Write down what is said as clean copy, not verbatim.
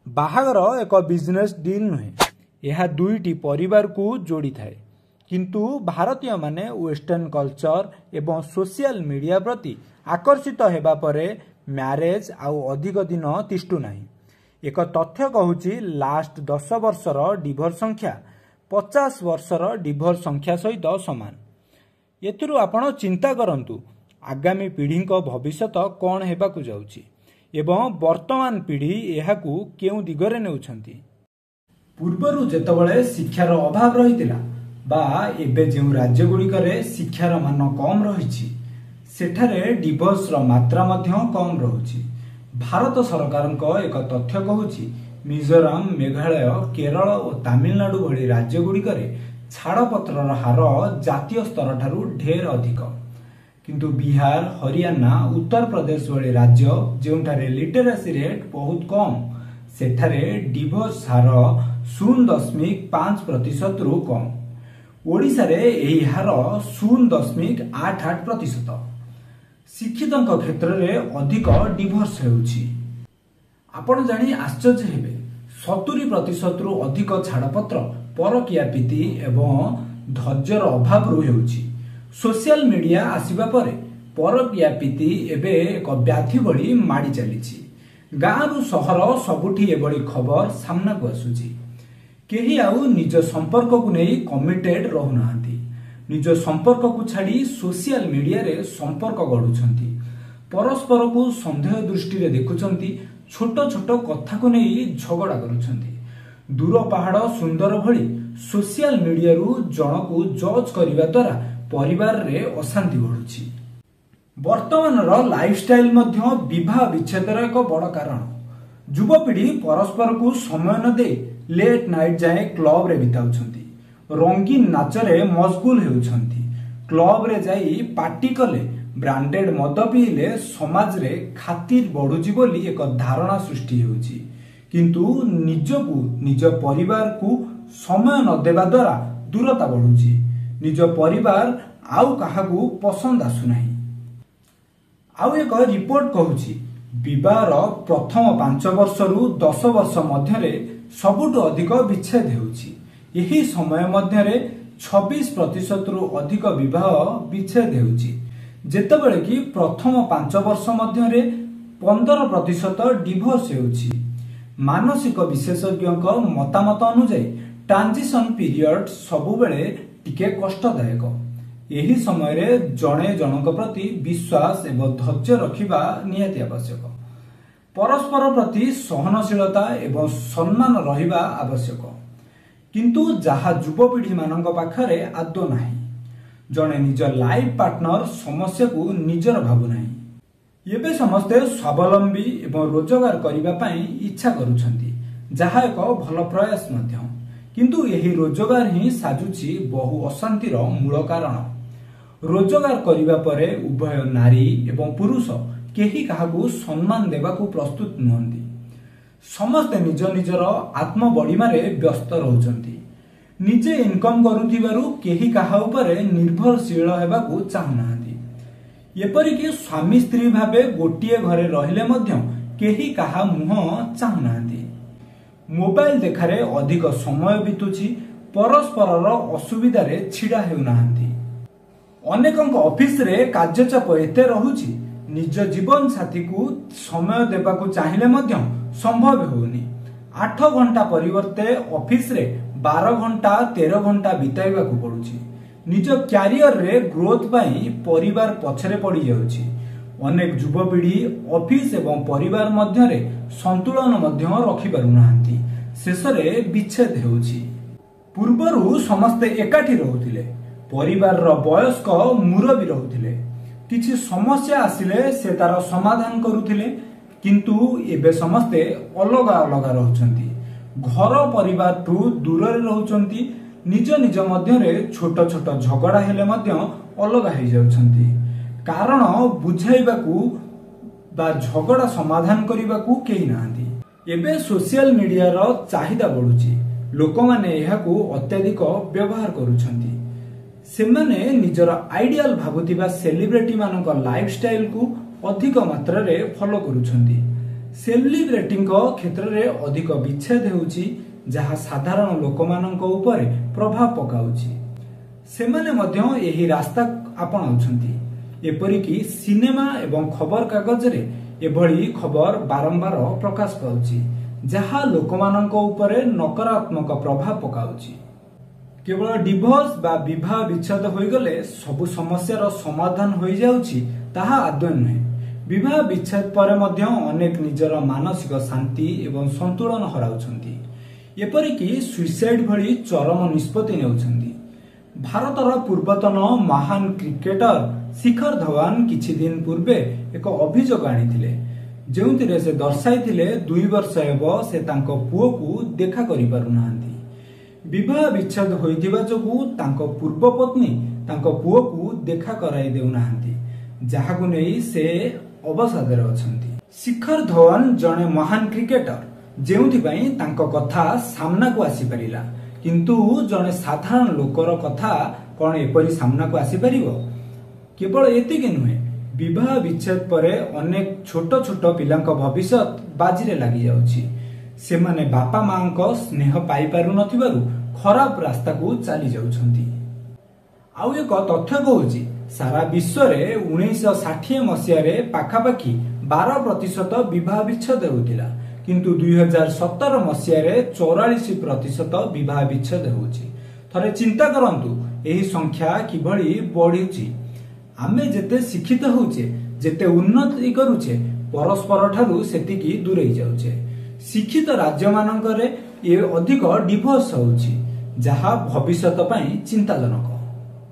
ବାହାଘର ଏକ business deal ନୁହେଁ, ଏହା ଦୁଇଟି ପରିବାରକୁ ଯୋଡ଼ିଥାଏ। କିନ୍ତୁ ଭାରତୀୟମାନେ ୱେଷ୍ଟର୍ଣ୍ଣ କଲଚର ଏବଂ ସୋସିଆଲ ମିଡ଼ିଆ ପ୍ରତି ଆକର୍ଷିତ ହେବା ପରେ ମ୍ୟାରେଜ୍ ଆଉ ଅଧିକ ଦିନ ତିଷ୍ଠୁ ନାହିଁ। ଏକ ତଥ୍ୟ କହୁଛି, ଲାଷ୍ଟ 10 ବର୍ଷର ଡିଭୋର୍ସ ସଂଖ୍ୟା 50 ବର୍ଷର ଡିଭୋର୍ସ ସଂଖ୍ୟା ସହିତ ସମାନ। ଏଥିରୁ ଆପଣ ଚିନ୍ତା କରନ୍ତୁ, ଆଗାମୀ ପିଢ଼ିଙ୍କ ଭବିଷ୍ୟତ କ'ଣ ହେବାକୁ ଯାଉଛି ଏବଂ ବର୍ତ୍ତମାନ ପିଢ଼ି ଏହାକୁ କେଉଁ ଦିଗରେ ନେଉଛନ୍ତି। ପୂର୍ବରୁ ଯେତେବେଳେ ଶିକ୍ଷାର ଅଭାବ ରହିଥିଲା ବା ଏବେ ଯେଉଁ ରାଜ୍ୟଗୁଡ଼ିକରେ ଶିକ୍ଷାର ମାନ କମ୍ ରହିଛି, ସେଠାରେ ଡିଭୋର୍ସର ମାତ୍ରା ମଧ୍ୟ କମ୍ ରହୁଛି। ଭାରତ ସରକାରଙ୍କ ଏକ ତଥ୍ୟ କହୁଛି, ମିଜୋରାମ, ମେଘାଳୟ, କେରଳ ଓ ତାମିଲନାଡୁ ଭଳି ରାଜ୍ୟଗୁଡ଼ିକରେ ଛାଡ଼ପତ୍ରର ହାର ଜାତୀୟ ସ୍ତରଠାରୁ ଢେର ଅଧିକ। କିନ୍ତୁ ବିହାର, ହରିୟାଣା, ଉତ୍ତରପ୍ରଦେଶ ଭଳି ରାଜ୍ୟ, ଯେଉଁଠାରେ ଲିଟରାସି ରେଟ୍ ବହୁତ କମ୍, ସେଠାରେ ଡିଭୋର୍ସ ହାର 0.5 ପ୍ରତିଶତରୁ କମ୍। ଓଡ଼ିଶାରେ ଏହି ହାର 0.88%। ଶିକ୍ଷିତଙ୍କ କ୍ଷେତ୍ରରେ ଅଧିକ ଡିଭୋର୍ସ ହେଉଛି। ଆପଣ ଜାଣି ଆଶ୍ଚର୍ଯ୍ୟ ହେବେ, 70 ପ୍ରତିଶତରୁ ଅଧିକ ଛାଡ଼ପତ୍ର ପରକୀୟା ପ୍ରୀତି ଏବଂ ଧୈର୍ଯ୍ୟର ଅଭାବରୁ ହେଉଛି। ସୋସିଆଲ ମିଡିଆ ଆସିବା ପରେ ପରକୀୟା ପ୍ରୀତି ଏବେ ଏକ ବ୍ୟାଧି ଭଳି ମାଡ଼ି ଚାଲିଛି। ଗାଁରୁ ସହର ସବୁଠି ଏଭଳି ଖବର ସାମ୍ନାକୁ ଆସୁଛି। କେହି ଆଉ ନିଜ ସମ୍ପର୍କକୁ ନେଇ କମିଟେଡ୍ ରହୁନାହାନ୍ତି। ନିଜ ସମ୍ପର୍କକୁ ଛାଡ଼ି ସୋସିଆଲ ମିଡିଆରେ ସମ୍ପର୍କ ଗଢୁଛନ୍ତି, ପରସ୍ପରକୁ ସନ୍ଦେହ ଦୃଷ୍ଟିରେ ଦେଖୁଛନ୍ତି, ଛୋଟ ଛୋଟ କଥାକୁ ନେଇ ଝଗଡ଼ା କରୁଛନ୍ତି। ଦୂର ପାହାଡ଼ ସୁନ୍ଦର ଭଳି ସୋସିଆଲ ମିଡିଆରୁ ଜଣକୁ ଜଜ୍ କରିବା ଦ୍ୱାରା ପରିବାରରେ ଅଶାନ୍ତି ବଢୁଛି। ବର୍ତ୍ତମାନର ଲାଇଫଷ୍ଟାଇଲ ମଧ୍ୟ ବିବାହ ବିଚ୍ଛେଦର ଏକ ବଡ଼ କାରଣ। ଯୁବପିଢ଼ି ପରସ୍ପରକୁ ସମୟ ନ ଦେଇ ଲେଟ୍ ନାଇଟ୍ ଯାଏଁ କ୍ଲବରେ ବିତାଉଛନ୍ତି, ରଙ୍ଗୀନ ନାଚରେ ମସଗୁଲ ହେଉଛନ୍ତି। କ୍ଲବରେ ଯାଇ ପାର୍ଟି କଲେ, ବ୍ରାଣ୍ଡେଡ୍ ମଦ ପିଇଲେ ସମାଜରେ ଖାତିର ବଢୁଛି ବୋଲି ଏକ ଧାରଣା ସୃଷ୍ଟି ହେଉଛି। କିନ୍ତୁ ନିଜକୁ, ନିଜ ପରିବାରକୁ ସମୟ ନ ଦେବା ଦ୍ୱାରା ଦୂରତା ବଢୁଛି। ନିଜ ପରିବାର ଆଉ କାହାକୁ ପସନ୍ଦ ଆସୁନାହିଁ। ଆଉ ଏକ ରିପୋର୍ଟ କହୁଛି, ବିବାହର ପ୍ରଥମ 5 ବର୍ଷରୁ 10 ବର୍ଷ ମଧ୍ୟରେ ସବୁଠୁ ଅଧିକ ବିଚ୍ଛେଦ ହେଉଛି। ଏହି ସମୟ ମଧ୍ୟରେ 26 ପ୍ରତିଶତରୁ ଅଧିକ ବିବାହ ବିଚ୍ଛେଦ ହେଉଛି, ଯେତେବେଳେ କି ପ୍ରଥମ 5 ବର୍ଷ ମଧ୍ୟରେ 15 ପ୍ରତିଶତ ଡିଭୋର୍ସ ହେଉଛି। ମାନସିକ ବିଶେଷଜ୍ଞଙ୍କ ମତାମତ ଅନୁଯାୟୀ, ଟ୍ରାଞ୍ଜିସନ ପିରିୟଡ ସବୁବେଳେ ଟିକେ କଷ୍ଟଦାୟକ। ଏହି ସମୟରେ ଜଣେ ଜଣଙ୍କ ପ୍ରତି ବିଶ୍ୱାସ ଏବଂ ଧୈର୍ଯ୍ୟ ରଖିବା ନିହାତି ଆବଶ୍ୟକ। ପରସ୍ପର ପ୍ରତି ସହନଶୀଳତା ଏବଂ ସମ୍ମାନ ରହିବା ଆବଶ୍ୟକ, କିନ୍ତୁ ଯାହା ଯୁବପିଢ଼ିମାନଙ୍କ ପାଖରେ ଆଦୌ ନାହିଁ। ଜଣେ ନିଜ ଲାଇଫ ପାର୍ଟନର ସମସ୍ୟାକୁ ନିଜର ଭାବୁନାହିଁ। ଏବେ ସମସ୍ତେ ସ୍ୱାବଲମ୍ବୀ ଏବଂ ରୋଜଗାର କରିବା ପାଇଁ ଇଚ୍ଛା କରୁଛନ୍ତି, ଯାହା ଏକ ଭଲ ପ୍ରୟାସ ମଧ୍ୟ। କିନ୍ତୁ ଏହି ରୋଜଗାର ହିଁ ସାଜୁଛି ବହୁ ଅଶାନ୍ତିର ମୂଳ କାରଣ। ରୋଜଗାର କରିବା ପରେ ଉଭୟ ନାରୀ ଏବଂ ପୁରୁଷ କେହି କାହାକୁ ସମ୍ମାନ ଦେବାକୁ ପ୍ରସ୍ତୁତ ନୁହନ୍ତି। ସମସ୍ତେ ନିଜ ନିଜର ଆତ୍ମବଡ଼ିମାରେ ବ୍ୟସ୍ତ ରହୁଛନ୍ତି। ନିଜେ ଇନକମ୍ କରୁଥିବାରୁ କେହି କାହା ଉପରେ ନିର୍ଭରଶୀଳ ହେବାକୁ ଚାହୁଁନାହାନ୍ତି। ଏପରିକି ସ୍ୱାମୀ ସ୍ତ୍ରୀ ଭାବେ ଗୋଟିଏ ଘରେ ରହିଲେ ମଧ୍ୟ କେହି କାହା ମୁହଁ ଚାହୁଁନାହାନ୍ତି। ମୋବାଇଲ ଦେଖାରେ ଅଧିକ ସମୟ ବିତୁଛି, ପରସ୍ପରର ଅସୁବିଧାରେ ଛିଡ଼ା ହେଉନାହାନ୍ତି। ଅନେକଙ୍କ ଅଫିସରେ କାର୍ଯ୍ୟଚାପ ଏତେ ରହୁଛି, ନିଜ ଜୀବନ ସାଥୀକୁ ସମୟ ଦେବାକୁ ଚାହିଁଲେ ମଧ୍ୟ ସମ୍ଭବ ହେଉନି। 8 ଘଣ୍ଟା ପରିବର୍ତ୍ତେ ଅଫିସରେ 12 ଘଣ୍ଟା, 13 ଘଣ୍ଟା ବିତାଇବାକୁ ପଡୁଛି। ନିଜ କ୍ୟାରିୟରରେ ଗ୍ରୋଥ ପାଇଁ ପରିବାର ପଛରେ ପଡ଼ିଯାଉଛି। ଅନେକ ଯୁବପିଢ଼ି ଅଫିସ ଏବଂ ପରିବାର ମଧ୍ୟରେ ସନ୍ତୁଳନ ମଧ୍ୟ ରଖିପାରୁନାହାନ୍ତି। ଶେଷରେ ବିଚ୍ଛେଦ ହେଉଛି। ପୂର୍ବରୁ ସମସ୍ତେ ଏକାଠି ରହୁଥିଲେ, ପରିବାରର ବୟସ୍କ ମୁରବୀ ରହୁଥିଲେ, କିଛି ସମସ୍ୟା ଆସିଲେ ସେ ତାର ସମାଧାନ କରୁଥିଲେ। କିନ୍ତୁ ଏବେ ସମସ୍ତେ ଅଲଗା ଅଲଗା ରହୁଛନ୍ତି, ଘର ପରିବାରଠୁ ଦୂରରେ ରହୁଛନ୍ତି। ନିଜ ନିଜ ମଧ୍ୟରେ ଛୋଟ ଛୋଟ ଝଗଡ଼ା ହେଲେ ମଧ୍ୟ ଅଲଗା ହେଇଯାଉଛନ୍ତି। କାରଣ ବୁଝାଇବାକୁ ବା ଝଗଡ଼ା ସମାଧାନ କରିବାକୁ କେହି ନାହାନ୍ତି। ଏବେ ସୋସିଆଲ ମିଡିଆର ଚାହିଦା ବଢୁଛି, ଲୋକମାନେ ଏହାକୁ ଅତ୍ୟଧିକ ବ୍ୟବହାର କରୁଛନ୍ତି। ସେମାନେ ନିଜର ଆଇଡିଆଲ ଭାବୁଥିବା ସେଲିବ୍ରିଟି ମାନଙ୍କ ଲାଇଫଷ୍ଟାଇଲକୁ ଅଧିକ ମାତ୍ରାରେ ଫଲୋ କରୁଛନ୍ତି। ସେଲିବ୍ରିଟିଙ୍କ କ୍ଷେତ୍ରରେ ଅଧିକ ବିଚ୍ଛେଦ ହେଉଛି, ଯାହା ସାଧାରଣ ଲୋକମାନଙ୍କ ଉପରେ ପ୍ରଭାବ ପକାଉଛି। ସେମାନେ ମଧ୍ୟ ଏହି ରାସ୍ତା ଆପଣାଉଛନ୍ତି। ଏପରିକି ସିନେମା ଏବଂ ଖବରକାଗଜରେ ଏଭଳି ଖବର ବାରମ୍ବାର ପ୍ରକାଶ ପାଉଛି, ଯାହା ଲୋକମାନଙ୍କ ଉପରେ ନକାରାତ୍ମକ ପ୍ରଭାବ ପକାଉଛି। କେବଳ ଡିଭୋର୍ସ ବା ବିବାହ ବିଚ୍ଛେଦ ହୋଇଗଲେ ସବୁ ସମସ୍ୟାର ସମାଧାନ ହୋଇଯାଉଛି, ତାହା ଆଦୌ ନୁହେଁ। ବିବାହ ବିଚ୍ଛେଦ ପରେ ମଧ୍ୟ ଅନେକ ନିଜର ମାନସିକ ଶାନ୍ତି ଏବଂ ସନ୍ତୁଳନ ହରାଉଛନ୍ତି, ଏପରିକି ସୁଇସାଇଡ୍ ଭଳି ଚରମ ନିଷ୍ପତ୍ତି ନେଉଛନ୍ତି। ଭାରତର ପୂର୍ବତନ ମହାନ କ୍ରିକେଟର ଶିଖର ଧୱନ କିଛି ଦିନ ପୂର୍ବେ ଏକ ଅଭିଯୋଗ ଆଣିଥିଲେ, ଯେଉଁଥିରେ ସେ ଦର୍ଶାଇଥିଲେ 2 ବର୍ଷ ହେବ ସେ ତାଙ୍କ ପୁଅକୁ ଦେଖା କରିପାରୁନାହାନ୍ତି। ବିବାହ ବିଚ୍ଛେଦ ହୋଇଥିବା ଯୋଗୁଁ ତାଙ୍କ ପୂର୍ବ ପତ୍ନୀ ତାଙ୍କ ପୁଅକୁ ଦେଖା କରାଇ ଦେଉନାହାନ୍ତି, ଯାହାକୁ ନେଇ ସେ ଅବସାଦରେ ଅଛନ୍ତି। ଶିଖର ଧୱନ ଜଣେ ମହାନ କ୍ରିକେଟର, ଯେଉଁଥିପାଇଁ ତାଙ୍କ କଥା ସାମ୍ନାକୁ ଆସିପାରିଲା। କିନ୍ତୁ ଜଣେ ସାଧାରଣ ଲୋକର କଥା କଣ ଏପରି ସାମ୍ନାକୁ ଆସିପାରିବ? କେବଳ ଏତିକି ନୁହେଁ, ବିବାହ ବିଚ୍ଛେଦ ପରେ ଅନେକ ଛୋଟ ଛୋଟ ପିଲାଙ୍କ ଭବିଷ୍ୟତ ବାଜିରେ ଲାଗିଯାଉଛି। ସେମାନେ ବାପା ମାଙ୍କ ସ୍ନେହ ପାଇପାରୁନଥିବାରୁ ଖରାପ ରାସ୍ତାକୁ ଚାଲି ଯାଉଛନ୍ତି। ଆଉ ଏକ ତଥ୍ୟ କହୁଛି, ସାରା ବିଶ୍ୱରେ 1960 ମସିହାରେ ପାଖାପାଖି 12% ବିବାହ ବିଚ୍ଛେଦ ହେଉଥିଲା, କିନ୍ତୁ 2017 ମସିହାରେ 44% ବିବାହ ବିଚ୍ଛେଦ ହେଉଛି। ଥରେ ଚିନ୍ତା କରନ୍ତୁ, ଏହି ସଂଖ୍ୟା କିଭଳି ବଢୁଛି। ଆମେ ଯେତେ ଶିକ୍ଷିତ ହେଉଛେ, ଯେତେ ଉନ୍ନତି କରୁଛେ, ପରସ୍ପର ଠାରୁ ସେତିକି ଦୂରେଇ ଯାଉଛେ। ଶିକ୍ଷିତ ରାଜ୍ୟମାନଙ୍କରେ ଏ ଅଧିକ ଡିଭୋର୍ସ ହେଉଛି, ଯାହା ଭବିଷ୍ୟତ ପାଇଁ ଚିନ୍ତାଜନକ।